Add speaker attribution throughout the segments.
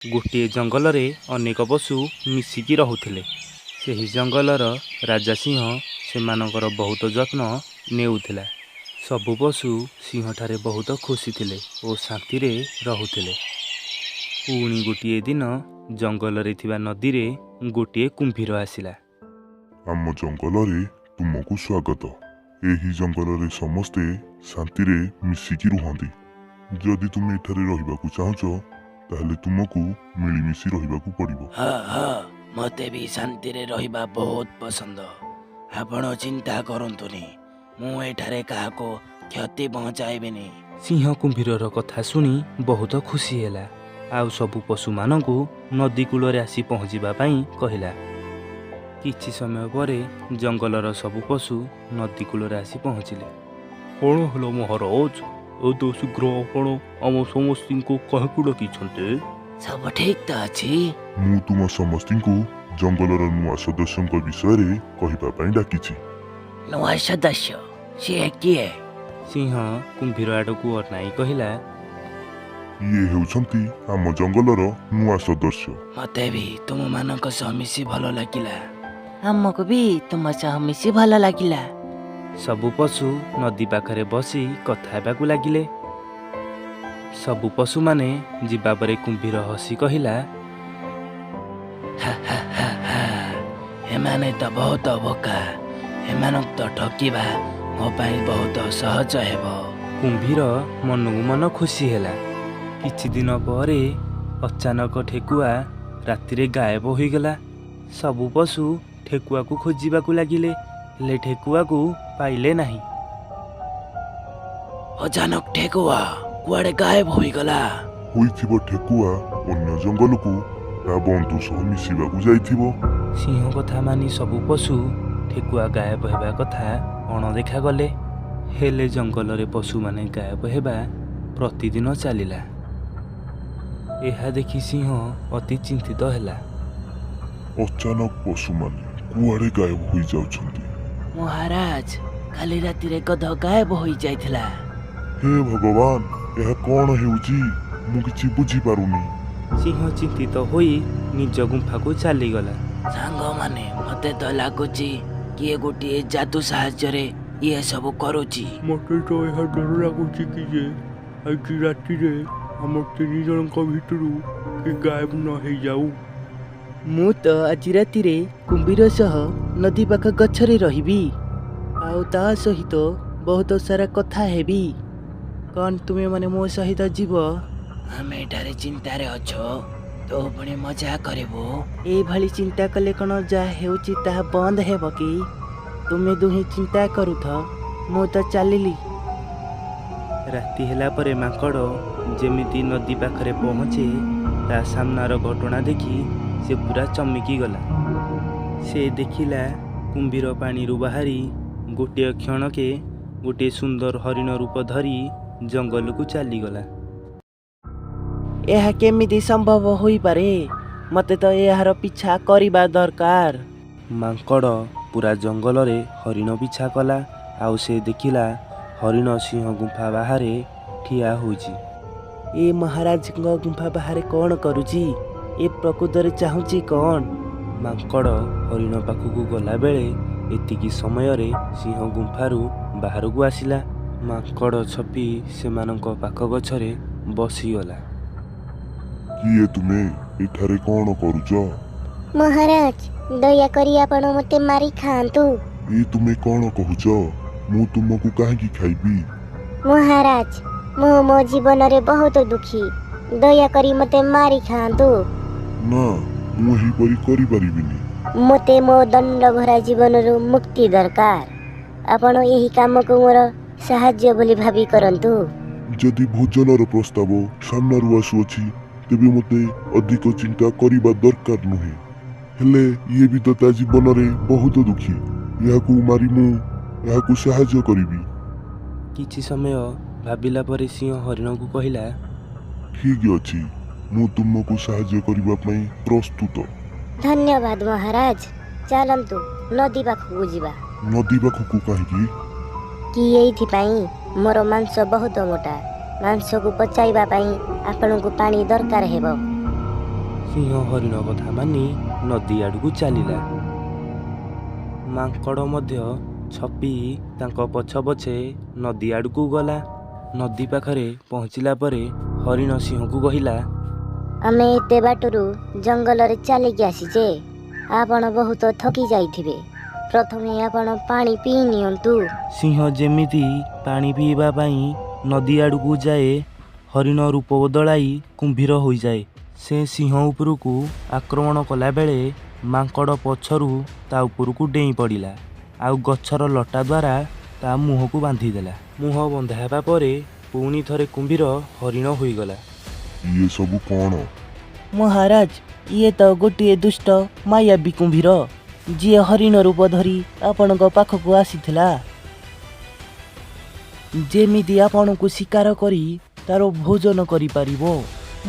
Speaker 1: ଗୋଟିଏ ଜଙ୍ଗଲରେ ଅନେକ ପଶୁ ମିଶିକି ରହୁଥିଲେ। ସେହି ଜଙ୍ଗଲର ରାଜା ସିଂହ ସେମାନଙ୍କର ବହୁତ ଯତ୍ନ ନେଉଥିଲା। ସବୁ ପଶୁ ସିଂହଠାରେ ବହୁତ ଖୁସି ଥିଲେ ଓ ଶାନ୍ତିରେ ରହୁଥିଲେ। ପୁଣି ଗୋଟିଏ ଦିନ ଜଙ୍ଗଲରେ ଥିବା ନଦୀରେ ଗୋଟିଏ କୁମ୍ଭୀର ଆସିଲା।
Speaker 2: ଆମ ଜଙ୍ଗଲରେ ତୁମକୁ ସ୍ୱାଗତ। ଏହି ଜଙ୍ଗଲରେ ସମସ୍ତେ ଶାନ୍ତିରେ ମିଶିକି ରୁହନ୍ତି। ଯଦି ତୁମେ ଏଠାରେ ରହିବାକୁ ଚାହୁଁଛ, ତାହେଲେ ତୁମକୁ ମିଳିମିଶି ରହିବାକୁ ପଡ଼ିବ।
Speaker 3: ହଁ ହଁ, ମୋତେ ବି ଶାନ୍ତିରେ ରହିବା ବହୁତ ପସନ୍ଦ। ଆପଣ ଚିନ୍ତା କରନ୍ତୁନି, ମୁଁ ଏଠାରେ କାହାକୁ କ୍ଷତି ପହଞ୍ଚାଇବିନି।
Speaker 1: ସିଂହ କୁମ୍ଭୀରର କଥା ଶୁଣି ବହୁତ ଖୁସି ହେଲା ଆଉ ସବୁ ପଶୁମାନଙ୍କୁ ନଦୀ କୂଳରେ ଆସି ପହଞ୍ଚିବା ପାଇଁ କହିଲା। କିଛି ସମୟ ପରେ ଜଙ୍ଗଲର ସବୁ ପଶୁ ନଦୀ କୂଳରେ ଆସି ପହଞ୍ଚିଲେ। କ'ଣ ହେଲା ମହାରାଜ, ଏତେ ଶୀଘ୍ର ଆପଣ ଆମ ସମସ୍ତଙ୍କୁ କାହିଁକି ଡାକିଛନ୍ତି?
Speaker 3: ସବୁ ଠିକ୍ ତ ଅଛି?
Speaker 2: ମୁଁ ତୁମ ସମସ୍ତଙ୍କୁ ଜଙ୍ଗଲର ନୂଆ ସଦସ୍ୟଙ୍କ ବିଷୟରେ କହିବା ପାଇଁ ଡାକିଛି।
Speaker 3: ନୂଆ ସଦସ୍ୟ? ସିଏ କିଏ?
Speaker 1: ସିଂହ କୁମ୍ଭୀର ଆଡ଼କୁ ଅନାଇ କହିଲା,
Speaker 2: ଇଏ ହେଉଛନ୍ତି ଆମ ଜଙ୍ଗଲର ନୂଆ ସଦସ୍ୟ।
Speaker 3: ମୋତେ ବି ତୁମମାନଙ୍କ ସହ ମିଶି ଭଲ ଲାଗିଲା।
Speaker 4: ଆମକୁ ବି ତୁମ ସହ ମିଶି ଭଲ ଲାଗିଲା।
Speaker 1: ସବୁ ପଶୁ ନଦୀ ପାଖରେ ବସି କଥା ହେବାକୁ ଲାଗିଲେ। ସବୁ ପଶୁମାନେ ଯିବା ପରେ କୁମ୍ଭୀର ହସି କହିଲା,
Speaker 3: ହା ହା ହା ହା, ଏମାନେ ତ ବହୁତ ବୋକା। ଏମାନଙ୍କୁ ତ ଠକିବା ମୋ ପାଇଁ ବହୁତ ସହଜ ହେବ।
Speaker 1: କୁମ୍ଭୀର ମନକୁ ମନ ଖୁସି ହେଲା। କିଛି ଦିନ ପରେ ଅଚାନକ ଠେକୁଆ ରାତିରେ ଗାୟବ ହୋଇଗଲା। ସବୁ ପଶୁ ଠେକୁଆକୁ ଖୋଜିବାକୁ ଲାଗିଲେ, ହେଲେ ଠେକୁଆକୁ ପାଇଲେ ନାହିଁ।
Speaker 3: ଅଚାନକ ଠେକୁଆ କୁଆଡ଼େ ଗାୟବ ହୋଇଗଲା?
Speaker 2: ହୋଇଥିବ ଠେକୁଆ ଅନ୍ୟ ଜଙ୍ଗଲକୁ ତା ବନ୍ଧୁ ସହ ମିଶିବାକୁ ଯାଇଥିବ।
Speaker 1: ସିଂହ କଥା ମାନି ସବୁ ପଶୁ ଠେକୁଆ ଗାୟବ ହେବା କଥା ଅଣଦେଖା କଲେ। ହେଲେ ଜଙ୍ଗଲରେ ପଶୁମାନେ ଗାୟବ ହେବା ପ୍ରତିଦିନ ଚାଲିଲା। ଏହା ଦେଖି ସିଂହ ଅତି ଚିନ୍ତିତ ହେଲା।
Speaker 2: ଅଚାନକ ପଶୁମାନେ କୁଆଡ଼େ ଗାୟବ ହୋଇଯାଉଛନ୍ତି?
Speaker 3: ମହାରାଜ, କାଲି ରାତିରେ ଗଧ ଗାୟବ ହୋଇଯାଇଥିଲା।
Speaker 2: ହେ ଭଗବାନ, ଏହା କ'ଣ ହେଉଛି? ମୁଁ କିଛି ବୁଝିପାରୁନି।
Speaker 1: ସିଂହ ଚିନ୍ତିତ ହୋଇ ନିଜ ଗୁମ୍ଫାକୁ ଚାଲିଗଲା।
Speaker 3: ସାଙ୍ଗମାନେ, ମୋତେ ତ ଲାଗୁଛି କିଏ ଗୋଟିଏ ଯାଦୁ ସାହାଯ୍ୟରେ ଇଏ ସବୁ କରୁଛି।
Speaker 5: ମୋତେ ତ ଏହା ଡର ଲାଗୁଛି କି ଯେ ଆଜି ରାତିରେ ଆମ ତିନି ଜଣଙ୍କ ଭିତରୁ କିଏ ଗାୟବ ନ ହେଇଯାଉ।
Speaker 4: ମୁଁ ତ ଆଜି ରାତିରେ କୁମ୍ଭୀର ସହ ନଦୀ ପାଖ ଗଛରେ ରହିବି ଆଉ ତା ସହିତ ବହୁତ ସାରା କଥା ହେବି। କ'ଣ ତୁମେମାନେ ମୋ ସହିତ ଯିବ?
Speaker 3: ଆମେ ଏଠାରେ ଚିନ୍ତାରେ ଅଛୁ, ତୁ ପୁଣି ମଜା କରିବୁ?
Speaker 4: ଏଇଭଳି ଚିନ୍ତା କଲେ କ'ଣ ଯାହା ହେଉଛି ତାହା ବନ୍ଦ ହେବ କି? ତୁମେ ଦୁହେଁ ଚିନ୍ତା କରୁଥ, ମୁଁ ତ ଚାଲିଲି।
Speaker 1: ରାତି ହେଲା ପରେ ମାଙ୍କଡ଼ ଯେମିତି ନଦୀ ପାଖରେ ପହଞ୍ଚେ, ତା ସାମ୍ନାର ଘଟଣା ଦେଖି ସେ ପୁରା ଚମକି ଗଲା। ସେ ଦେଖିଲା କୁମ୍ଭୀର ପାଣିରୁ ବାହାରି ଗୋଟିଏ କ୍ଷଣକେ ଗୋଟିଏ ସୁନ୍ଦର ହରିଣ ରୂପ ଧରି ଜଙ୍ଗଲକୁ ଚାଲିଗଲା।
Speaker 4: ଏହା କେମିତି ସମ୍ଭବ ହୋଇପାରେ? ମୋତେ ତ ଏହାର ପିଛା କରିବା ଦରକାର।
Speaker 1: ମାଙ୍କଡ଼ ପୁରା ଜଙ୍ଗଲରେ ହରିଣ ପିଛା କଲା ଆଉ ସେ ଦେଖିଲା ହରିଣ ସିଂହ ଗୁମ୍ଫା ବାହାରେ ଠିଆ ହୋଇଛି।
Speaker 4: ଏ ମହାରାଜଙ୍କ ଗୁମ୍ଫା ବାହାରେ କ'ଣ କରୁଛି? ଏ ପ୍ରକୃତରେ ଚାହୁଁଛି କ'ଣ?
Speaker 1: ମାଙ୍କଡ଼ ହରିଣ ପାଖକୁ ଗଲାବେଳେ ଏତିକି ସମୟରେ ସିଂହ ଗୁମ୍ଫାରୁ ବାହାରକୁ ଆସିଲା। ମାଙ୍କଡ଼ ଛପି ସେମାନଙ୍କ ପାଖ ଗଛରେ ବସିଗଲା।
Speaker 2: କିଏ ତୁମେ? ଏଠାରେ କ'ଣ କରୁଛ?
Speaker 6: ମହାରାଜ, ଦୟାକରି ଆପଣ ମୋତେ ମାରି ଖାଆନ୍ତୁ।
Speaker 2: ଏ ତୁମେ କ'ଣ କହୁଛ? ମୁଁ ତୁମକୁ କାହିଁକି ଖାଇବି?
Speaker 6: ମହାରାଜ, ମୁଁ ମୋ ଜୀବନରେ ବହୁତ ଦୁଃଖୀ। ଦୟାକରି ମୋତେ ମାରି ଖାଆନ୍ତୁ।
Speaker 2: ନା, ମୁଁ ଏହିପରି କରିପାରିବିନି।
Speaker 6: ମୋତେ ମୋ ଦଣ୍ଡଭରା ଜୀବନରୁ ମୁକ୍ତି ଦରକାର। ଆପଣ ଏହି କାମକୁ ମୋର ସାହାଯ୍ୟ ବୋଲି ଭାବି କରନ୍ତୁ।
Speaker 2: ଯଦି ଭୋଜନର ପ୍ରସ୍ତାବ ସାମ୍ନାରୁ ଆସୁଅଛି, ତେବେ ମୋତେ ଅଧିକ ଚିନ୍ତା କରିବା ଦରକାର ନୁହେଁ। ହେଲେ ଇଏ ବି ତ ତା ଜୀବନରେ ବହୁତ ଦୁଃଖୀ। ଏହାକୁ ମାରି ମୁଁ ଏହାକୁ ସାହାଯ୍ୟ କରିବି।
Speaker 1: କିଛି ସମୟ ଭାବିଲା ପରେ ସିଂହ ହରିଣକୁ କହିଲା,
Speaker 2: ଠିକ୍ ଅଛି, ମୁଁ ତୁମକୁ ସାହାଯ୍ୟ କରିବା ପାଇଁ ପ୍ରସ୍ତୁତ।
Speaker 6: ଧନ୍ୟବାଦ ମହାରାଜ। ଚାଲନ୍ତୁ, ନଦୀ ପାଖକୁ ଯିବା।
Speaker 2: ନଦୀ ପାଖକୁ କାହିଁକି?
Speaker 6: କି ଏଇଥିପାଇଁ, ମୋର ମାଂସ ବହୁତ ମୋଟା। ମାଂସକୁ ପଚାଇବା ପାଇଁ ଆପଣଙ୍କୁ ପାଣି ଦରକାର ହେବ।
Speaker 1: ସିଂହ ହରିଣ କଥା ମାନି ନଦୀ ଆଡ଼କୁ ଚାଲିଲା। ମାଙ୍କଡ଼ ମଧ୍ୟ ଛପି ତାଙ୍କ ପଛ ପଛେ ନଦୀ ଆଡ଼କୁ ଗଲା। ନଦୀ ପାଖରେ ପହଞ୍ଚିଲା ପରେ ହରିଣ ସିଂହକୁ କହିଲା,
Speaker 6: ଆମେ ଏତେ ବାଟରୁ ଜଙ୍ଗଲରେ ଚାଲିକି ଆସିଛେ, ଆପଣ ବହୁତ ଥକି ଯାଇଥିବେ। ପ୍ରଥମେ ଆପଣ ପାଣି ପିଇ ନିଅନ୍ତୁ।
Speaker 1: ସିଂହ ଯେମିତି ପାଣି ପିଇବା ପାଇଁ ନଦୀ ଆଡ଼କୁ ଯାଏ, ହରିଣ ରୂପ ବଦଳାଇ କୁମ୍ଭୀର ହୋଇଯାଏ। ସେ ସିଂହ ଉପରକୁ ଆକ୍ରମଣ କଲାବେଳେ ମାଙ୍କଡ଼ ପଛରୁ ତା ଉପରକୁ ଡେଇଁ ପଡ଼ିଲା ଆଉ ଗଛର ଲଟା ଦ୍ୱାରା ତା ମୁହଁକୁ ବାନ୍ଧିଦେଲା। ମୁହଁ ବନ୍ଧା ହେବା ପରେ ପୁଣି ଥରେ କୁମ୍ଭୀର ହରିଣ ହୋଇଗଲା।
Speaker 2: ଇଏ ସବୁ କ'ଣ?
Speaker 4: ମହାରାଜ, ଇଏ ତ ଗୋଟିଏ ଦୁଷ୍ଟ ମାୟାବୀ କୁମ୍ଭୀର, ଯିଏ ହରିଣ ରୂପ ଧରି ଆପଣଙ୍କ ପାଖକୁ ଆସିଥିଲା, ଯେମିତି ଆପଣଙ୍କୁ ଶିକାର କରି ତାର ଭୋଜନ କରିପାରିବ।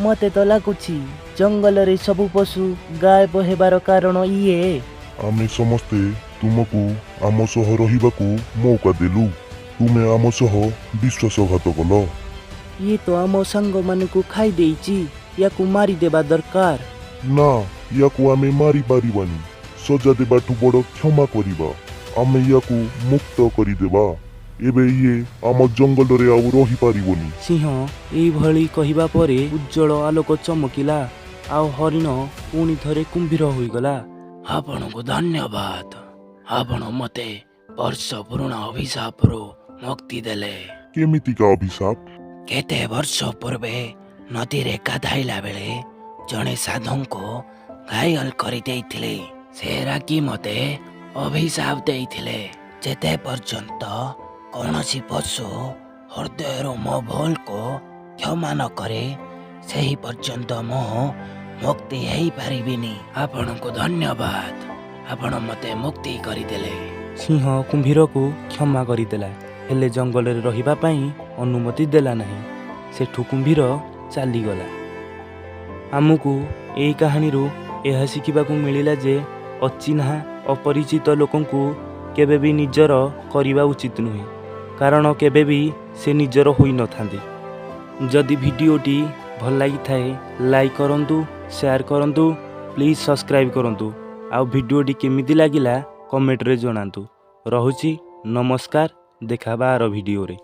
Speaker 4: ମୋତେ ତ ଲାଗୁଛି ଜଙ୍ଗଲରେ ସବୁ ପଶୁ ଗାୟବ ହେବାର କାରଣ ଇଏ।
Speaker 2: ଆମେ ସମସ୍ତେ ତୁମକୁ ଆମ ସହ ରହିବାକୁ ମୌକା ଦେଲୁ, ତୁମେ ଆମ ସହ ବିଶ୍ୱାସଘାତ କଲ।
Speaker 4: ଇଏ ତ ଆମ ସାଙ୍ଗମାନଙ୍କୁ ଖାଇ ଦେଇଛି, ୟାକୁ ମାରିଦେବା ଦରକାର।
Speaker 2: ନା, ୟାକୁ ଆମେ ମାରିପାରିବାନି। ସଜା ଦେବାଠୁ ବଡ଼ କ୍ଷମା କରିବା। ଆମେ ୟାକୁ ମୁକ୍ତ କରିଦେବା। ଏବେ ଇଏ ଆମ ଜଙ୍ଗଲରେ ଆଉ ରହିପାରିବନି।
Speaker 1: ସିଂହ ଏଇଭଳି କହିବା ପରେ ଉଜ୍ଜଳ ଆଲୋକ ଚମକିଲା ଆଉ ହରିଣ ପୁଣି ଥରେ କୁମ୍ଭୀର ହୋଇଗଲା।
Speaker 3: ଆପଣଙ୍କୁ ଧନ୍ୟବାଦ, ଆପଣ ମୋତେ ବର୍ଷ ପୁରୁଣା ଅଭିଶାପରୁ ମୁକ୍ତି ଦେଲେ।
Speaker 2: କେମିତିକା ଅଭିଶାପ?
Speaker 3: କେତେ ବର୍ଷ ପୂର୍ବେ ନଦୀରେ ଗାଧାଇଲା ବେଳେ ଜଣେ ସାଧୁଙ୍କୁ ଘାୟଲ କରିଦେଇଥିଲି। ସେ ରାଗି ମୋତେ ଅଭିଶାପ ଦେଇଥିଲେ, ଯେତେ ପର୍ଯ୍ୟନ୍ତ କୌଣସି ପଶୁ ହୃଦୟରୁ ମୋ ଭୁଲକୁ କ୍ଷମା ନ କରେ, ସେହି ପର୍ଯ୍ୟନ୍ତ ମୁଁ ମୁକ୍ତି ହେଇପାରିବିନି। ଆପଣଙ୍କୁ ଧନ୍ୟବାଦ, ଆପଣ ମୋତେ ମୁକ୍ତି କରିଦେଲେ।
Speaker 1: ସିଂହ କୁମ୍ଭୀରକୁ କ୍ଷମା କରିଦେଲା, ହେଲେ ଜଙ୍ଗଲରେ ରହିବା ପାଇଁ ଅନୁମତି ଦେଲା ନାହିଁ। ସେଠୁ କୁମ୍ଭୀର ଚାଲିଗଲା। ଆମକୁ ଏଇ କାହାଣୀରୁ ଏହା ଶିଖିବାକୁ ମିଳିଲା ଯେ ଅଚିହ୍ନା ଅପରିଚିତ ଲୋକଙ୍କୁ କେବେ ବି ନିଜର କରିବା ଉଚିତ ନୁହେଁ, କାରଣ କେବେ ବି ସେ ନିଜର ହୋଇନଥାନ୍ତି। ଯଦି ଭିଡ଼ିଓଟି ଭଲ ଲାଗିଥାଏ, ଲାଇକ୍ କରନ୍ତୁ, ସେୟାର କରନ୍ତୁ, ପ୍ଲିଜ୍ ସବସ୍କ୍ରାଇବ୍ କରନ୍ତୁ ଆଉ ଭିଡ଼ିଓଟି କେମିତି ଲାଗିଲା କମେଣ୍ଟରେ ଜଣାନ୍ତୁ। ରହୁଛି, ନମସ୍କାର। ଦେଖା ହେବା ଆର ଭିଡ଼ିଓରେ।